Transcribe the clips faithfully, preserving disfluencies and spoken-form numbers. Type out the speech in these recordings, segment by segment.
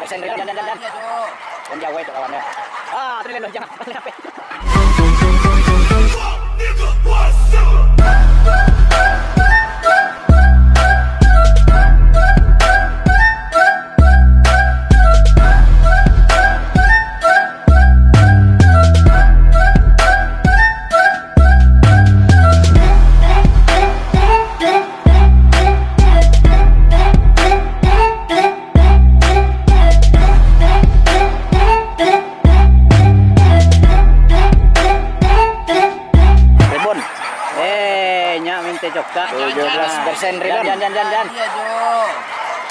Sendiri, dan, dan, dan, dan. Dan dia away tu kawan dia. Ah, tu dia lonjang. Ribon. Eh, nyak minta cokak. Tujuh belas persen ribon. Jan, jan, jan, jan.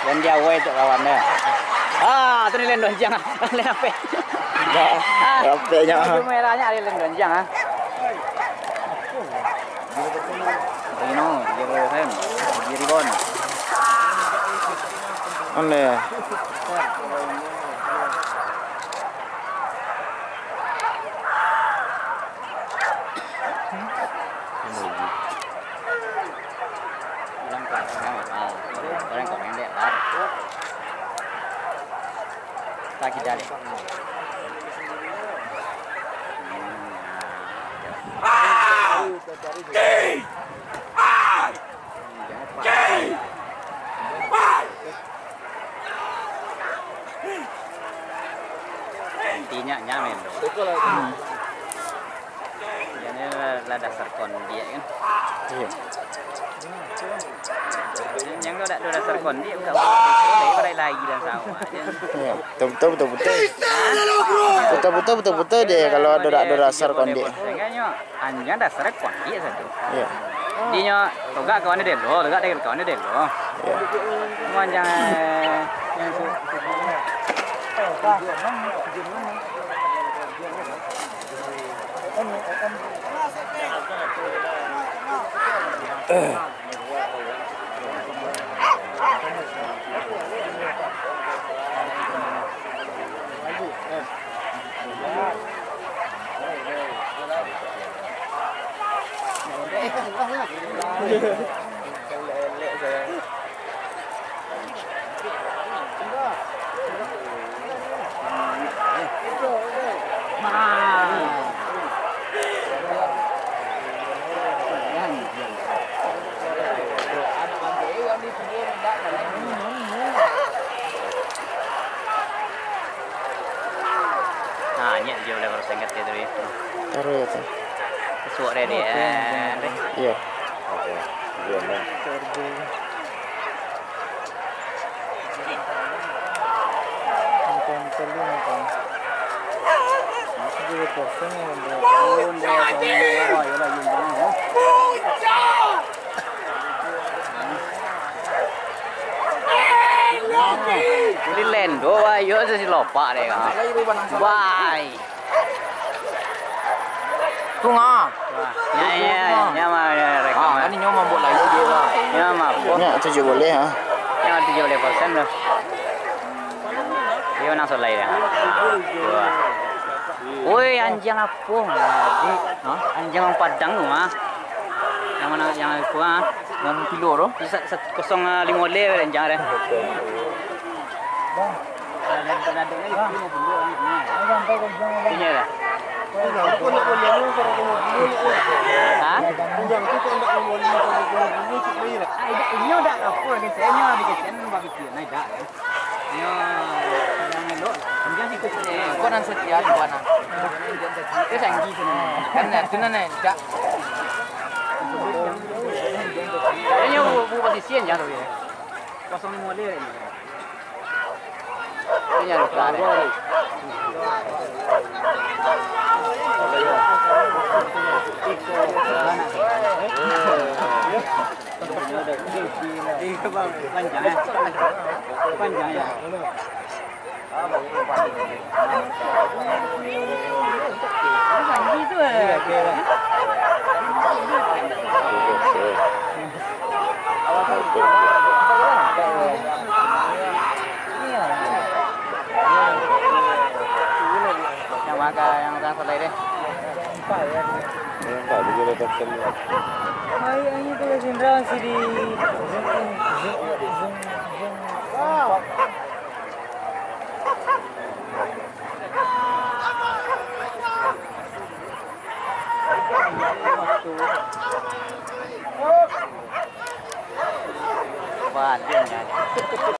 Jan dia away tu kawan dia. Ah, tu ni Lendon Jang. Lain apa? Dah, rapeknya. Baju merahnya ada Lendon Jang, ah. Rino, tiga puluh persen. Bagi ribon. Aneh. Bilang kelas, ah, goreng, goreng dek, bar. Tak kita deh. Intinyo nyaman tu. Hmm. Jadi lah, lah dasar kondiak kan. Iya. Yang dak ado dasar kondiak, bukan, bukan lagi dalam sawah. Iya, betul, betul, betul, betul. Betul, betul, betul, betul deh kalau ado dak ado dasar kondiak. Sehingga nyo Anjiang dasar kondiak satu. Iya. Dinyo togak kawan dia delo, togak dia kawan dia delo. Iya. Cuma anjiang, eh, yang tu. Nah, nyo dia boleh baru sengket dia tadi. Taruh ya, tu. Suak dia, dia. Iya. Oke. Iya, nah. Jadi lendo, wah, iyo, sasi lopak deh, kan. Wah. Tu nga. Wah, ya, ya, ya, ya, mah, ya, rekam, ah, ya. Kan inyo mambuek lagu dia lah. Ya, mah, apa? Nyo tujuh boleh, ha. Ya, tujuh boleh persen lah. Dia menang solai dah. Wah. Woi, anjiang apa? Hah? Anjiang Padang tu, ha. Yang mana, yang apa, ha? Yang kilo tu? Sa-, sa-, kosong limo le, anjiang deh. Bang. Inyo lah. Ha? Ah, indak, inyo dak apo lagi, inyo dak apo lagi, inyo dak apo lagi, inyo dak. Inyo yang elok lah. Inyo situ. Eh, kau nan setia tu, anak. Itu canggih tu, nan. Kan, tu nan, eh, jak. Inyo bu-, bu-, posisi yang jauh tu, ya. Kosong limo le. Panjang, eh? Panjang, ya? Panjang tu, eh. Yang makan, yang orang selai deh. Nampak juga dah tersenyum. Ai, ai, tu lah Sindra masih di zoom in, zoom, zoom, zoom. Wah, dia nyanyi.